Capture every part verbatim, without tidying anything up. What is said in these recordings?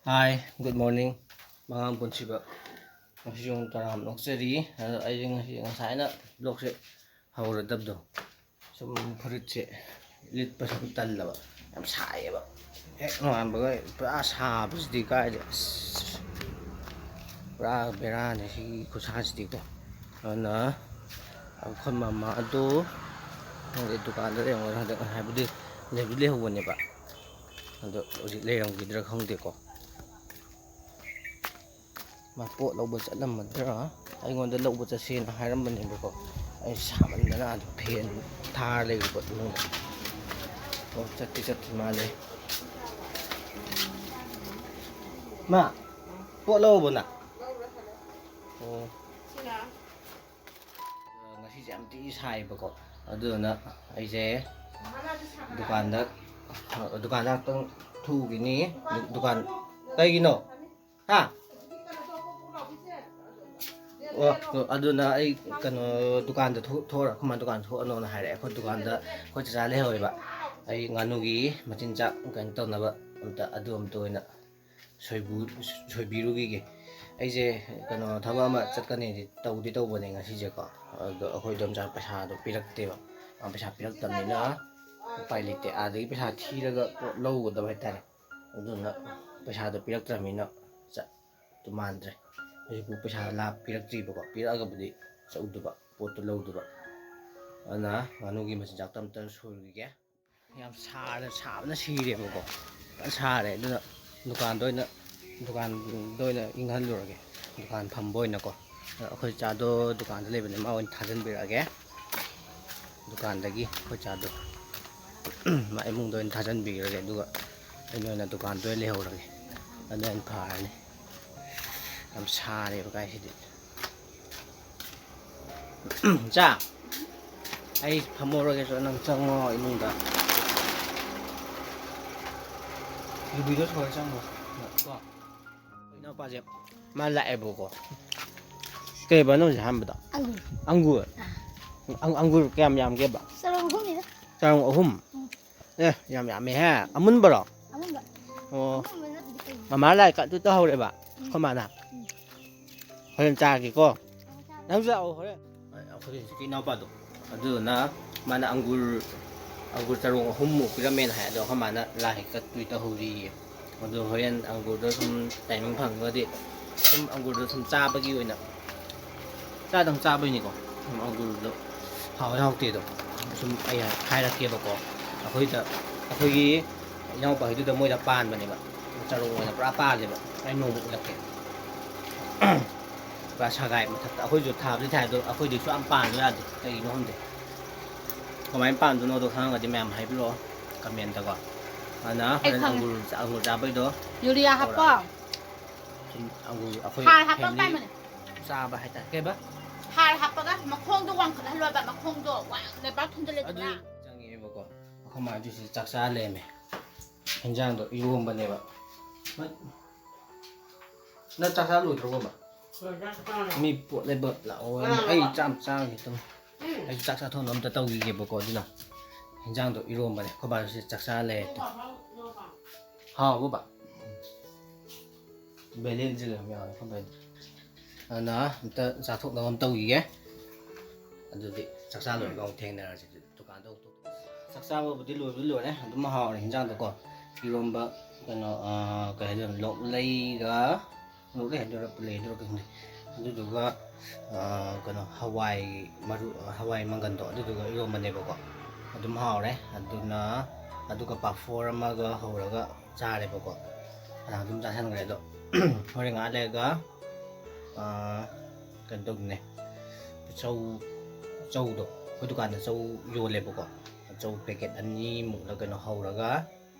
Hi, good morning. ꯃꯉꯥꯡ ꯄꯨꯟꯁꯤꯕ꯫ ꯉꯁꯤꯁꯨ ꯑꯃꯨꯛ ꯇꯔꯥꯝ ꯑꯣꯛꯆꯔꯤ꯫ ꯑꯗꯣ ꯑꯩꯁꯦ ꯉꯁꯤ, ꯉꯁꯥꯏꯅ vlogꯁꯦ ꯍꯧꯔꯗꯕꯗꯣ, ꯁꯨꯝ ꯐꯨꯔꯤꯠꯁꯦ ꯂꯤꯠꯄ ꯁꯨꯝ ꯇꯜꯂꯕ꯫ ꯌꯥꯝ ꯁꯥꯏꯌꯦꯕ꯫ ꯍꯦꯛ ꯅꯣꯡꯉꯥꯟꯕꯒ ꯄꯨꯔꯥ ꯁꯥꯕꯁꯤꯗꯤ ꯀꯥꯏꯗꯩ꯫ ꯑꯁ, ꯄꯨꯔꯥ ꯕꯦꯔꯥꯅꯦ ꯁꯤꯒꯤ ꯈꯨꯠꯁꯥꯁꯤꯗꯤꯀꯣ꯫ ꯑꯗꯨꯅ ꯑꯩꯈꯣꯏ ꯃꯃꯥꯗꯣ ꯈꯪꯗꯦ, ꯗꯨꯀꯥꯟꯗ ꯂꯩꯔꯝꯒꯗ꯭ꯔꯥ, ꯍꯟꯗꯛ ꯍꯥꯏꯕꯗꯤ ꯂꯩꯕꯨꯗꯤ ꯂꯩꯍꯧꯕꯅꯦꯕ꯫ ꯑꯗꯣ ꯍꯧꯖꯤꯛ ꯂꯩꯔꯝꯈꯤꯗ꯭ꯔꯥ ꯈꯪꯗꯦꯀꯣ꯫ ꯃꯥ ꯄꯣꯠ ꯂꯧꯕ ꯆꯠꯂꯝꯃꯗ꯭ꯔꯥ? ꯑꯩꯉꯣꯟꯗ ꯂꯧꯕ ꯆꯠꯁꯦꯅ ꯍꯥꯏꯔꯝꯕꯅꯦꯕꯀꯣ꯫ ꯑꯩ ꯁꯥꯃꯟꯗꯅ ꯑꯗꯨꯝ ꯐꯦꯟ ꯊꯥꯔ ꯂꯩꯔꯨꯕ ꯏꯃꯨꯡꯗ꯫ ꯑꯣ, ꯆꯠꯇꯤ ꯆꯠꯇ꯭ꯔꯤ ꯃꯥꯜꯂꯦ꯫ ꯃꯥ, ꯄꯣꯠ ꯂꯧꯔꯕꯣ ꯅꯪ? ꯑꯣ꯫ ꯉꯁꯤꯁꯦ ꯌꯥꯝ ꯊꯤ ꯁꯥꯏꯕꯀꯣ꯫ ꯑꯗꯨꯗꯨꯅ ꯑꯩꯁꯦ ꯗꯨꯀꯥꯟꯗ, ꯗꯨꯀꯥꯟꯗ ꯉꯥꯛꯇꯪ ꯊꯣꯛꯎꯈꯤꯅꯤ꯫ ꯗꯨꯀꯥꯟ, ꯀꯩꯒꯤꯅꯣ? ꯍꯥ? ꯑꯣ, ꯑꯗꯨꯅ ꯑꯩ ꯀꯩꯅꯣ, ꯗꯨꯀꯥꯟꯗ ꯊꯣꯛ-, ꯊꯣꯛꯑꯔꯣꯏ꯫ ꯑꯩꯈꯣꯏ ꯃꯥ ꯗꯨꯀꯥꯟ ꯊꯣꯛꯑꯅꯣꯅ ꯍꯥꯏꯔꯛꯑꯦ꯫ ꯑꯩꯈꯣꯏ ꯗꯨꯀꯥꯟꯗ ꯑꯩꯈꯣꯏ ꯆꯆꯥ ꯂꯩꯍꯧꯋꯦꯕ꯫ ꯑꯩ ꯉꯥꯅꯨꯒꯤ ꯃꯆꯤꯟꯖꯥꯛ ꯀꯩꯅꯣ ꯇꯧꯅꯕ ꯑꯝꯇ, ꯑꯗꯨ ꯑꯝꯇ ꯑꯣꯏꯅ ꯁꯣꯏꯕꯨ-, ꯁꯣꯏꯕꯤꯔꯨꯈꯤꯒꯦ꯫ ꯑꯩꯁꯦ ꯀꯩꯅꯣ, ꯊꯕꯛ ꯑꯃ ꯆꯠꯀꯅꯤꯗꯤ ꯇꯧꯗꯤ ꯇꯧꯕꯅꯦ ꯉꯁꯤꯁꯦꯀꯣ꯫ ꯑꯗꯣ ꯑꯩꯈꯣꯏ ꯏꯗꯣꯝꯆꯥ ꯄꯩꯁꯥꯗꯣ ꯄꯤꯔꯛꯇꯦꯕ꯫ ꯃꯥ ꯄꯩꯁꯥ ꯄꯤꯔꯛꯇꯕꯅꯤꯅ ꯎꯄꯥꯏ ꯂꯩꯇꯦ꯫ ꯑꯥꯗꯒꯤ ꯄꯩꯁꯥ ꯊꯤꯔꯒ ꯄꯣꯠ ꯂꯧꯒꯗꯕ ꯍꯥꯏꯇꯥꯔꯦ꯫ ꯑꯗꯨꯅ ꯄꯩꯁꯥꯗꯣ ꯄꯤꯔꯛꯇ꯭ꯔꯕꯅꯤꯅ ꯆꯠꯇꯨ ꯃꯥꯟꯗ꯭ꯔꯦ꯫ ꯍꯧꯖꯤꯛꯄꯨ ꯄꯩꯁꯥ ꯂꯥꯞ ꯄꯤꯔꯛꯇ꯭ꯔꯤꯕꯀꯣ꯫ ꯄꯤꯔꯛꯑꯒꯕꯨꯗꯤ ꯆꯠꯂꯨꯗꯕ, ꯄꯣꯠꯇꯣ ꯂꯧꯗꯕ꯫ ꯑꯗꯨꯅ ꯉꯥꯅꯨꯒꯤ ꯃꯆꯤꯟꯖꯥꯛꯇꯣ ꯑꯝꯇ ꯁꯣꯏꯔꯨꯈꯤꯒꯦ꯫ ꯌꯥꯝ ꯁꯥꯔꯦ, ꯁꯥꯕꯅ ꯁꯤꯔꯦꯕꯀꯣ꯫ ꯐꯖꯅ ꯁꯥꯔꯦ꯫ ꯑꯗꯨꯅ ꯗꯨꯀꯥꯟꯗ ꯑꯣꯏꯅ, ꯗꯨꯀꯥꯟꯗ ꯑꯣꯏꯅ ꯏꯪꯍꯜꯂꯨꯔꯒꯦ꯫ ꯗꯨꯀꯥꯟ ꯐꯝꯕ ꯑꯣꯏꯅꯀꯣ꯫ ꯑꯩꯈꯣꯏ ꯆꯥꯗꯣ ꯗꯨꯀꯥꯟꯗ ꯂꯩꯕꯅꯦ, ꯃꯥ ꯑꯣꯏꯅ ꯊꯥꯖꯤꯟꯕꯤꯔꯛꯑꯒꯦ꯫ ꯗꯨꯀꯥꯟꯗꯒꯤ ꯑꯩꯈꯣꯏ ꯆꯥꯗꯣ ꯃꯥ ꯏꯃꯨꯡꯗ ꯑꯣꯏꯅ ꯊꯥꯖꯤꯟꯕꯤꯔꯒꯦ, ꯑꯗꯨꯒ ꯑꯩꯅ ꯑꯣꯏꯅ ꯗꯨꯀꯥꯟꯗ ꯑꯣꯏꯅ ꯂꯩꯍꯧꯔꯒꯦ꯫ ꯑꯗꯨꯅ ꯍꯦꯟꯅ ꯐꯔꯅꯤ꯫ ꯌꯥꯝ ꯁꯥꯔꯦꯕ ꯀꯥꯏꯁꯤꯗꯤ꯫ ꯆꯥ, ꯑꯩ ꯐꯝꯍꯧꯔꯒꯦ, ꯆꯣ, ꯅꯪ ꯆꯪꯉꯣ ꯏꯃꯨꯡꯗ꯫ ꯌꯨꯕꯤꯗꯣ ꯁꯣꯔ ꯆꯪꯉꯣ, ꯀꯣ꯫ ꯏꯅꯥꯎꯄꯥꯁꯦ, ꯃꯥ ꯂꯥꯛꯑꯦꯕꯀꯣ꯫ ꯀꯩꯕ ꯅꯪ ꯍꯧꯖꯤꯛ ꯍꯥꯏꯔꯝꯕꯗꯣ? ꯑꯪꯒꯨꯔ꯫ ꯑꯪꯒꯨꯔ꯫ ꯑꯪ-, ꯑꯪꯒꯨꯔ ꯀꯌꯥꯝ ꯌꯥꯝꯒꯦꯕ? ꯆꯔꯣꯡ ꯑꯍꯨꯝꯅꯤꯗ꯫ ꯆꯔꯣꯡ ꯑꯍꯨꯝ? ꯎꯝ꯫ ꯑꯦ, ꯌꯥꯝ ꯌꯥꯝꯃꯦꯍꯦ꯫ ꯑꯃꯨꯟꯕꯔꯣ? ꯑꯃꯨꯟꯕ꯫ ꯑꯣ꯫ ꯑꯃꯨꯟꯕ ꯅꯠꯇ꯭ꯔꯗꯤ ꯀꯩꯅꯣ? ꯃꯃꯥ ꯂꯥꯏ ꯀꯠꯇꯨ ꯇꯧꯍꯧꯔꯦꯕ ꯑꯩꯈꯣꯏ ꯃꯥꯅ꯫ ꯍꯣꯔꯦꯟ ꯆꯥꯒꯦꯀꯣ꯫ ꯅꯪꯁꯨ ꯂꯥꯛꯑꯣ ꯍꯣꯔꯦꯟ꯫ ꯑꯩꯈꯣꯏ ꯍꯧꯖꯤꯛꯀꯤ ꯏꯅꯥꯎꯄꯥꯗꯣ, ꯑꯗꯨꯗꯨꯅ ꯃꯥꯅ ꯑꯪꯒꯨꯔ, ꯑꯪꯒꯨꯔ ꯆꯔꯣꯡ ꯑꯍꯨꯝꯃꯨꯛ ꯄꯤꯔꯝꯃꯦꯅ ꯍꯥꯏ꯫ ꯑꯗꯣ ꯑꯩꯈꯣꯏ ꯃꯥꯅ ꯂꯥꯏ ꯀꯠꯇꯨꯏ ꯇꯧꯍꯧꯔꯤꯌꯦ꯫ ꯑꯗꯣ ꯍꯣꯔꯦꯟ ꯑꯪꯒꯨꯔꯗꯣ ꯁꯨꯝ timing ꯐꯪꯉꯒꯗꯤ, ꯁꯨꯝ ꯑꯪꯒꯨꯔꯗꯣ ꯁꯨꯝ ꯆꯥꯕꯒꯤ ꯑꯣꯏꯅ, ꯆꯥꯗꯪ ꯆꯥꯕꯩꯅꯤꯀꯣ꯫ ꯁꯨꯝ ꯑꯪꯒꯨꯔꯗꯣ ꯍꯥꯎꯋꯦ ꯍꯥꯎꯇꯦꯗꯣ ꯁꯨꯝ ꯑꯩ ꯍꯥꯏꯔꯛꯀꯦꯕꯀꯣ꯫ ꯑꯩꯈꯣꯏꯗ, ꯑꯩꯈꯣꯏꯒꯤ ꯏꯅꯥꯎꯄꯥꯒꯤꯗꯨꯗ ꯃꯣꯏꯗ ꯄꯥꯟꯕꯅꯦꯕ, ꯆꯔꯣꯡ ꯑꯣꯏꯅ ꯄꯨꯔꯥ ꯄꯥꯜꯂꯦꯕ꯫ ꯑꯩ ꯅꯣꯡꯃ ꯎꯠꯂꯛꯀꯦ꯫ ꯄꯨꯔꯥ ꯁꯒꯥꯏ ꯃꯊꯛꯇ꯫ ꯑꯩꯈꯣꯏꯁꯨ ꯊꯥꯕꯗꯤ ꯊꯥꯏ, ꯑꯗꯣ ꯑꯩꯈꯣꯏꯗꯤ ꯁꯨꯛꯄꯥꯟ ꯄꯥꯟꯕ ꯌꯥꯗꯦ, ꯀꯩꯒꯤꯅꯣ ꯈꯪꯗꯦ꯫ ꯀꯃꯥꯏꯅ ꯄꯥꯟꯗꯣꯏꯅꯣꯗꯣ ꯈꯪꯉꯒꯗꯤ ꯃꯌꯥꯝ ꯍꯥꯏꯕꯤꯔꯛꯑꯣ comment-ꯇꯀꯣ꯫ ꯑꯗꯨꯅ ꯑꯩ ꯍꯣꯔꯦꯟ ꯈꯪꯉꯦ꯫ ꯑꯪꯒꯨꯔ, ꯑꯪꯒꯨꯔ ꯆꯥꯕꯩꯗꯣ ꯌꯨꯔꯤꯌꯥ ꯍꯥꯞꯄꯣ꯫ ꯇꯧꯔꯛꯑꯒꯦ꯫ ꯁꯨꯝ ꯑꯪꯒꯨꯔ ꯑꯩꯈꯣꯏ ꯍꯥꯔ ꯍꯥꯞꯄ family ꯄꯥꯏꯕꯅꯦ꯫ ꯆꯥꯕ ꯍꯥꯏꯇꯥꯔꯦ꯫ ꯀꯩꯕ? ꯍꯥꯔ ꯍꯥꯞꯄꯒ ꯃꯈꯣꯡꯗꯣ ꯋꯥꯡꯈꯠꯍꯜꯂꯣꯕ, ꯃꯈꯣꯡꯗꯣ ꯋꯥꯡ ꯂꯩꯕꯥꯛ ꯑꯗꯨ ꯊꯨꯟꯖꯜꯂꯦꯗꯅ꯫ ꯆꯪꯉꯛꯑꯦꯕꯀꯣ꯫ ꯑꯩꯈꯣꯏ ꯃꯥꯗꯨꯁꯨ ꯆꯥꯛ ꯆꯥ ꯂꯩꯔꯝꯃꯦ꯫ ꯍꯤꯟꯖꯥꯡꯗꯣ ꯏꯔꯣꯝꯕꯅꯦꯕ꯫ ꯅꯪ ꯆꯥꯛ ꯆꯥ ꯂꯣꯏꯗ꯭ꯔꯣꯕ? ꯃꯤ ꯄꯣꯠ ꯂꯩꯕ ꯂꯥꯛꯑꯣ꯫ ꯑꯩ ꯆꯥꯛ ꯑꯝ ꯆꯥꯒꯦ ꯇꯧꯅꯤ꯫ ꯑꯩꯁꯨ ꯆꯥꯛ ꯆꯥꯊꯣꯛꯅꯕ ꯑꯝꯇ ꯇꯧꯈꯤꯒꯦꯕꯀꯣ꯫ ꯑꯗꯨꯅ ꯍꯤꯟꯖꯥꯡꯗꯣ ꯏꯔꯣꯝꯕꯅꯦ꯫ ꯑꯩꯈꯣꯏ ꯕꯥꯁꯨ ꯆꯥꯛ ꯆꯥ ꯂꯩꯔꯦ꯫ ꯍꯥꯎꯕ꯭ꯔꯣ ꯕꯥ? ꯕꯦꯂꯦꯟꯗ꯭ꯔꯤꯒ ꯌꯥꯝ ꯌꯥꯎꯔꯦ ꯑꯩꯈꯣꯏ ꯕꯥꯗꯤ꯫ ꯑꯗꯨꯅ ꯑꯝꯇ ꯆꯥꯊꯣꯛꯅꯕ ꯑꯃ ꯇꯧꯈꯤꯒꯦ꯫ ꯑꯗꯨꯗꯤ ꯆꯥꯛ ꯆꯥ ꯂꯣꯏꯔꯒ ꯑꯃꯨꯛ ꯊꯦꯡꯅꯔꯁꯤ ꯑꯗꯨꯗꯤ꯫ ꯗꯨꯀꯥꯟꯗ ꯑꯃꯨꯛ ꯊꯣꯛ-, ꯆꯥꯛ ꯆꯥꯕꯕꯨꯗꯤ ꯂꯣꯏꯕꯨꯗꯤ ꯂꯣꯏꯔꯦ꯫ ꯑꯗꯨꯝ ꯍꯥꯎꯔꯦ ꯍꯤꯟꯖꯥꯡꯗꯣꯀꯣ꯫ ꯏꯔꯣꯝꯕ, ꯀꯩꯅꯣ, ꯑꯥ, ꯀꯩ ꯍꯥꯏꯗꯣꯏꯅꯣ, ꯂꯣꯛꯂꯩꯒ, ꯂꯣꯛꯂꯩ ꯍꯥꯏꯗꯣꯏꯔꯥ, ꯄꯨꯂꯩ ꯍꯥꯏꯗꯣꯏꯔꯥ ꯈꯪꯗꯦ꯫ ꯑꯗꯨꯗꯨꯒ, ꯑꯥ, ꯀꯩꯅꯣ, ꯍꯋꯥꯏ ꯃꯔꯨ, ꯍꯋꯥꯏ ꯃꯪꯒꯟꯗꯣ, ꯑꯗꯨꯗꯨꯒ ꯏꯔꯣꯝꯕꯅꯦꯕꯀꯣ꯫ ꯑꯗꯨꯝ ꯍꯥꯎꯔꯦ꯫ ꯑꯗꯨꯅ, ꯑꯗꯨꯒ ꯄꯥꯐꯣꯔ ꯑꯃꯒ ꯍꯧꯔꯒ ꯆꯥꯔꯦꯕꯀꯣ꯫ ꯑꯗꯨꯝ ꯆꯥꯁꯟꯈ꯭ꯔꯦ꯫ ꯑꯗꯣ ꯍꯣꯔꯦꯟ ꯉꯥꯏꯍꯥꯛ ꯂꯩꯔꯒ, ꯑꯥ, ꯀꯩꯅꯣ ꯇꯧꯗꯣꯏꯅꯦ꯫ ꯆꯧ, ꯆꯧꯗꯣ ꯑꯩꯈꯣꯏ ꯗꯨꯀꯥꯟꯗ ꯆꯧ ꯌꯣꯜꯂꯦꯕꯀꯣ꯫ ꯆꯧ packet ꯑꯅꯤꯃꯨꯛꯂ ꯀꯩꯅꯣ ꯍꯧꯔꯒ,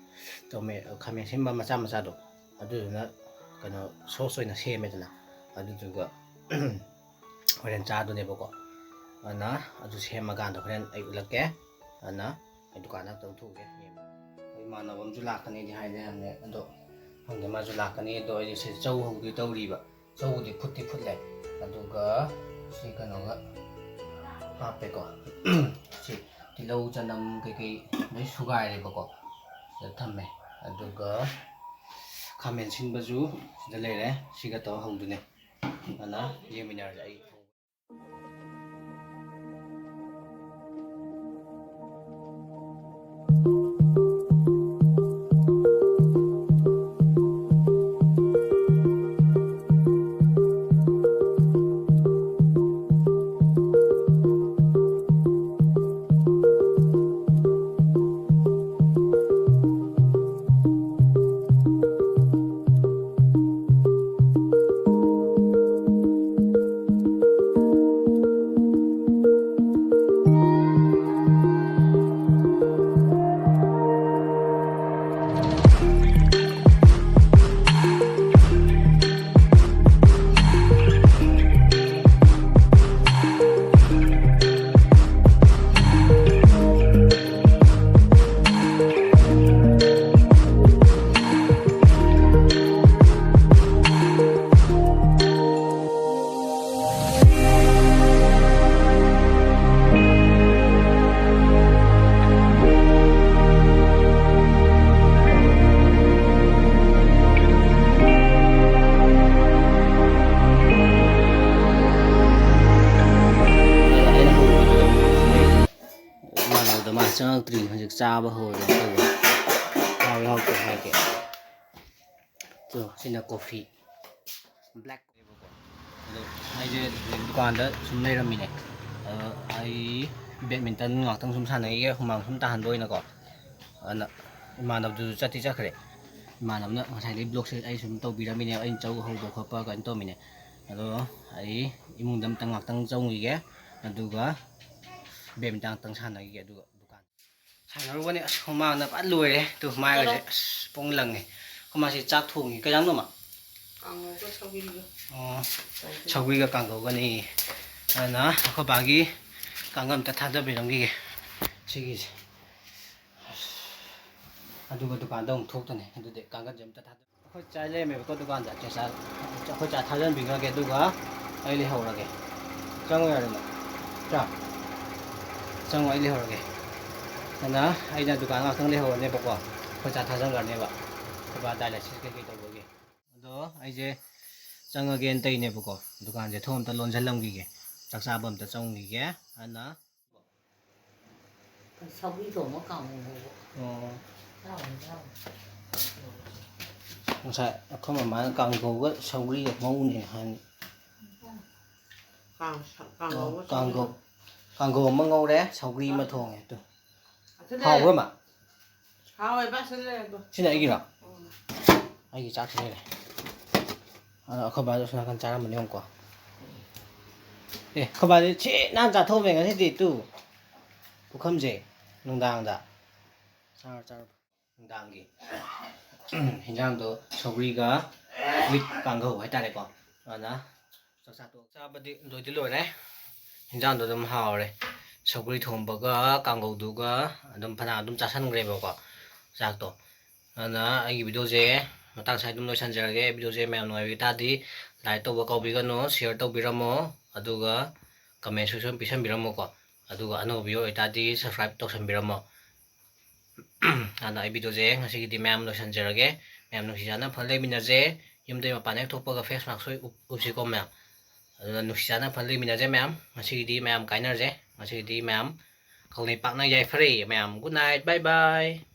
ꯇꯣꯃꯦ-, ꯈꯥꯃꯦꯟ ꯑꯁꯤꯟꯕ ꯃꯆꯥ ꯃꯆꯥꯗꯣ, ꯑꯗꯨꯗꯨꯅ ꯀꯩꯅꯣ sauce ꯑꯣꯏꯅ ꯁꯦꯝꯃꯦꯗꯅ꯫ ꯑꯗꯨꯗꯨꯒ ꯍꯣꯔꯦꯟ ꯆꯥꯗꯣꯏꯅꯦꯕꯀꯣ꯫ ꯑꯗꯨꯅ ꯑꯗꯨ ꯁꯦꯝꯃꯀꯥꯟꯗ ꯍꯣꯔꯦꯟ ꯑꯩ ꯎꯠꯂꯛꯀꯦ꯫ ꯑꯗꯨꯅ ꯑꯩ ꯗꯨꯀꯥꯟꯗ ꯑꯝꯇꯪ ꯊꯣꯛꯎꯒꯦ꯫ ꯑꯩꯈꯣꯏ ꯏꯃꯥꯟꯅꯕ ꯑꯃꯁꯨ ꯂꯥꯛꯀꯅꯤꯗꯤ ꯍꯥꯏꯗꯤ ꯍꯥꯏꯕꯅꯦ, ꯑꯗꯣ ꯈꯪꯗꯦ, ꯃꯥꯁꯨ ꯂꯥꯛꯀꯅꯤ꯫ ꯑꯗꯣ ꯑꯩꯁꯦ ꯁꯤꯗ ꯆꯧ ꯍꯧꯗꯣꯏ ꯇꯧꯔꯤꯕ꯫ ꯆꯧꯕꯨꯗꯤ ꯐꯨꯠꯇꯤ ꯐꯨꯠꯂꯦ꯫ ꯑꯗꯨꯒ ꯁꯤ ꯀꯩꯅꯣꯒ ꯍꯥꯞꯄꯦꯀꯣ꯫ ꯁꯤ ꯇꯤꯜꯍꯧ, ꯆꯅꯝ ꯀꯩꯀꯩ ꯂꯣꯏ ꯁꯨꯒꯥꯏꯔꯦꯕꯀꯣ꯫ ꯁꯤꯗ ꯊꯝꯃꯦ꯫ ꯑꯗꯨꯒ ꯈꯥꯃꯦꯟ ꯁꯤꯟꯕꯁꯨ ꯁꯤꯗ ꯂꯩꯔꯦ, ꯁꯤꯒ ꯇꯧꯔ ꯍꯧꯗꯣꯏꯅꯦ꯫ ꯑꯗꯨꯅ ꯌꯦꯡꯃꯤꯟꯅꯔꯁꯦ ꯑꯩ꯫ ꯏꯃꯥꯟꯅꯕꯗꯣ ꯃꯥ ꯆꯪꯉꯛꯇ꯭ꯔꯤ, ꯍꯧꯖꯤꯛ ꯆꯥꯕ ꯍꯧꯔꯦ ꯇꯧꯕ꯫ ꯍꯥꯎꯏ ꯍꯥꯎꯇꯦ ꯍꯥꯏꯔꯛꯀꯦ꯫ ꯑꯗꯣ ꯁꯤꯅ ꯀꯣꯐꯤ ꯕ꯭ꯂꯦꯛ꯫ ꯑꯗꯣ ꯑꯩꯁꯦ ꯗꯨꯀꯥꯟꯗ ꯁꯨꯝ ꯂꯩꯔꯝꯃꯤꯅꯦ꯫ ꯑꯗꯣ ꯑꯩ ꯕꯦꯗꯃꯤꯟꯇꯟ ꯉꯥꯛꯇꯪ ꯁꯨꯝ ꯁꯥꯟꯅꯈꯤꯒꯦ, ꯍꯨꯃꯥꯡ ꯁꯨꯝ ꯇꯥꯍꯟꯕ ꯑꯣꯏꯅꯀꯣ꯫ ꯑꯗꯨꯅ ꯏꯃꯥꯟꯅꯕꯗꯨꯁꯨ ꯆꯠꯇꯤ ꯆꯠꯈ꯭ꯔꯦ꯫ ꯏꯃꯥꯟꯅꯕꯅ ꯉꯁꯥꯏꯗꯒꯤ ꯕ꯭ꯂꯣꯛꯁꯦ ꯑꯩ ꯁꯨꯝ ꯇꯧꯕꯤꯔꯝꯃꯤꯅꯦ, ꯑꯩꯅ ꯆꯧ ꯍꯧꯕ ꯈꯣꯠꯄ ꯀꯩꯅꯣ ꯇꯧꯃꯤꯅꯦ꯫ ꯑꯗꯣ ꯑꯩ ꯏꯃꯨꯡꯗ ꯑꯝꯇꯪ ꯉꯥꯛꯇꯪ ꯆꯪꯉꯨꯈꯤꯒꯦ, ꯑꯗꯨꯒ ꯕꯦꯗꯃꯤꯟꯇꯟ ꯉꯥꯛꯇꯪ ꯁꯥꯟꯅꯈꯤꯒꯦ, ꯑꯗꯨꯒ ꯗꯨꯀꯥꯟ ꯁꯥꯟꯅꯔꯨꯕꯅꯦ꯫ ꯑꯁ, ꯍꯨꯃꯥꯡꯅ ꯐꯖꯅ ꯂꯣꯏꯔꯦ꯫ ꯇꯨ ꯃꯥꯏꯒꯁꯦ ꯆꯠꯂꯣ꯫ ꯑꯁ, ꯄꯨꯡ ꯂꯪꯉꯦ꯫ ꯑꯩꯈꯣꯏ ꯃꯥꯁꯤ ꯆꯥꯛ ꯊꯣꯡꯉꯤ꯫ ꯀꯩ ꯏꯟꯖꯥꯡꯅꯣ, ꯃꯥ? ꯀꯥꯡꯉꯧꯒ ꯁꯧꯒ꯭ꯔꯤꯒ꯫ ꯑꯣ, ꯁꯧꯒ꯭ꯔꯤ꯫ ꯁꯧꯒ꯭ꯔꯤꯒ ꯀꯥꯡꯉꯧꯒꯅꯤ꯫ ꯑꯗꯨꯅ ꯑꯩꯈꯣꯏ ꯕꯥꯒꯤ ꯀꯥꯡꯒꯜ ꯑꯝꯇ ꯊꯥꯗꯕꯤꯔꯝꯈꯤꯒꯦ꯫ ꯁꯤꯒꯤꯁꯦ꯫ ꯑꯁ, ꯑꯗꯨꯒ ꯗꯨꯀꯥꯟꯗ ꯑꯃꯨꯛ ꯊꯣꯛꯇꯅꯦ꯫ ꯑꯗꯨꯗꯤ ꯀꯥꯡꯒꯜꯁꯦ ꯑꯝꯇ ꯊꯥꯗ-, ꯑꯩꯈꯣꯏ ꯆꯥ ꯂꯩꯔꯝꯃꯦꯕꯀꯣ ꯗꯨꯀꯥꯟꯗ꯫ ꯆꯦ ꯆꯥ-, ꯑꯩꯈꯣꯏ ꯆꯥ ꯊꯥꯖꯟꯕꯤꯈ꯭ꯔꯒꯦ, ꯑꯗꯨꯒ ꯑꯩ ꯂꯩꯍꯧꯔꯒꯦ꯫ ꯆꯪꯉꯣ ꯌꯥꯔꯦ, ꯅꯪ꯫ ꯆꯥ꯫ ꯆꯪꯉꯣ, ꯑꯩ ꯂꯩꯍꯧꯔꯒꯦ꯫ ꯑꯗꯨꯅ ꯑꯩꯅ ꯗꯨꯀꯥꯟ ꯉꯥꯛꯇꯪ ꯂꯩꯍꯧꯔꯅꯦꯕꯀꯣ꯫ ꯑꯩꯈꯣꯏ ꯆꯥ ꯊꯥꯖꯟꯈ꯭ꯔꯅꯦꯕ꯫ ꯊꯕꯛ dialysis ꯀꯩꯀꯩ ꯇꯧꯕꯒꯤ꯫ ꯑꯗꯣ ꯑꯩꯁꯦ ꯆꯪꯉꯒꯦꯅ ꯇꯧꯔꯤꯅꯦꯕꯀꯣ, ꯗꯨꯀꯥꯟꯁꯦ ꯊꯣꯡ ꯑꯝꯇ ꯂꯣꯟꯁꯤꯜꯂꯝꯈꯤꯒꯦ, ꯆꯥꯛ ꯆꯥꯕ ꯑꯝꯇ ꯆꯪꯈꯤꯒꯦ꯫ ꯑꯗꯨꯅ ꯁꯧꯒ꯭ꯔꯤ ꯊꯣꯡꯕ ꯀꯥꯡꯍꯧ ꯉꯧꯕ꯫ ꯑꯣ, ꯆꯥꯎꯅ ꯆꯥꯎꯅ꯫ ꯉꯁꯥꯏ ꯑꯩꯈꯣꯏ ꯃꯃꯥꯅ ꯀꯥꯡꯍꯧꯒ ꯁꯧꯒ꯭ꯔꯤꯒ ꯉꯧꯅꯦ ꯍꯥꯏꯅꯤ꯫ ꯀꯥꯡ- ꯀꯥꯡꯍꯧꯒ ꯀꯥꯡꯍꯧ ꯆꯥꯎꯅ꯫ ꯀꯥꯡꯍꯧ ꯑꯃ ꯉꯧꯔꯦ, ꯁꯧꯒ꯭ꯔꯤ ꯑꯃ ꯊꯣꯡꯉꯦ꯫ ꯑꯗꯨ ꯑꯗꯨꯅꯦ꯫ ꯍꯥꯎꯕ꯭ꯔꯣ, ꯃꯥ? ꯍꯥꯎꯋꯦꯕ, ꯁꯤꯗ ꯂꯩꯔꯦ ꯑꯗꯣ꯫ ꯁꯤꯅ ꯑꯩꯒꯤꯔꯣ? ꯎꯝ꯫ ꯑꯩꯒꯤ ꯆꯥꯛꯁꯤ ꯂꯩꯔꯦ꯫ ꯑꯗꯣ ꯑꯩꯈꯣꯏ ꯕꯥꯁꯨ ꯑꯁꯣꯝ ꯅꯥꯀꯟ ꯆꯥꯔꯝꯕꯅꯤ, ꯌꯦꯡꯉꯨꯀꯣ꯫ ꯑꯦ, ꯑꯩꯈꯣꯏ ꯕꯥꯁꯦ ꯁꯤ ꯅꯥꯟ ꯆꯥꯊꯣꯛꯑꯝꯃꯦ ꯉꯁꯤꯗꯤ ꯇꯨ꯫ ꯄꯨꯈꯝꯁꯦ ꯅꯨꯡꯗꯥꯡꯗ꯫ ꯆꯥꯔꯣ, ꯆꯥꯔꯣ꯫ ꯅꯨꯡꯗꯥꯡꯒꯤ ꯍꯤꯟꯖꯥꯡꯗꯣ ꯁꯧꯒ꯭ꯔꯤꯒ with ꯀꯥꯡꯍꯧ ꯍꯥꯏꯇꯥꯔꯦꯀꯣ꯫ ꯑꯗꯨꯅ ꯆꯥꯛ ꯆꯥ ꯇꯣꯛ-, ꯆꯥꯕꯗꯤ ꯂꯣꯏꯗꯤ ꯂꯣꯏꯔꯦ꯫ ꯍꯤꯟꯖꯥꯡꯗꯣ ꯑꯗꯨꯝ ꯍꯥꯎꯔꯦ꯫ ꯁꯧꯒ꯭ꯔꯤ ꯊꯣꯡꯕꯒ ꯀꯥꯡꯍꯧꯗꯨꯒ ꯑꯗꯨꯝ ꯐꯅꯌꯥꯝ ꯑꯗꯨꯝ ꯆꯥꯁꯟꯈ꯭ꯔꯦꯕꯀꯣ ꯆꯥꯛꯇꯣ꯫ ꯑꯗꯨꯅ ꯑꯩꯒꯤ videoꯁꯦ ꯃꯇꯥꯡ ꯁ꯭ꯋꯥꯏꯗ ꯑꯗꯨꯝ ꯂꯣꯏꯁꯤꯟꯖꯔꯒꯦ꯫ Videoꯁꯦ ꯃꯌꯥꯝ ꯅꯨꯡꯉꯥꯏꯕꯤ ꯇꯥꯔꯗꯤ like ꯇꯧꯕ ꯀꯥꯎꯕꯤꯒꯅꯨ, share ꯇꯧꯕꯤꯔꯝꯃꯣ, ꯑꯗꯨꯒ comment section ꯄꯤꯁꯟꯕꯤꯔꯝꯃꯣꯀꯣ꯫ ꯑꯗꯨꯒ ꯑꯅꯧꯕ viewer ꯑꯣꯏꯇꯥꯔꯗꯤ subscribe ꯇꯧꯁꯟꯕꯤꯔꯝꯃꯣ꯫ ꯑꯗꯣ ꯑꯩ videoꯁꯦ ꯉꯁꯤꯒꯤꯗꯤ ꯃꯌꯥꯝ ꯂꯣꯏꯁꯤꯟꯖꯔꯒꯦ꯫ ꯃꯌꯥꯝ ꯅꯨꯡꯁꯤ ꯆꯥꯟꯅ ꯐꯖꯅ ꯂꯩꯃꯤꯟꯅꯁꯦ꯫ ꯌꯨꯝꯗꯩ ꯃꯄꯥꯟ ꯍꯦꯛ ꯊꯣꯛꯄꯒ face mask ꯁꯣꯏ ꯎꯞ-, ꯎꯞꯁꯤꯀꯣ ꯃꯌꯥꯝ꯫ ꯑꯗꯨꯅ ꯅꯨꯡꯁꯤ ꯆꯥꯟꯅ ꯐꯖꯅ ꯂꯩꯃꯤꯟꯅꯁꯦ ꯃꯌꯥꯝ꯫ ꯉꯁꯤꯒꯤꯗꯤ ꯃꯌꯥꯝ ꯀꯥꯏꯅꯔꯁꯦ꯫ ꯉꯁꯤꯒꯤꯗꯤ ꯃꯌꯥꯝ ꯀꯪꯂꯩꯄꯥꯛꯅ ꯌꯥꯏꯐꯔꯦ ꯃꯌꯥꯝ꯫ Good night, bye bye꯫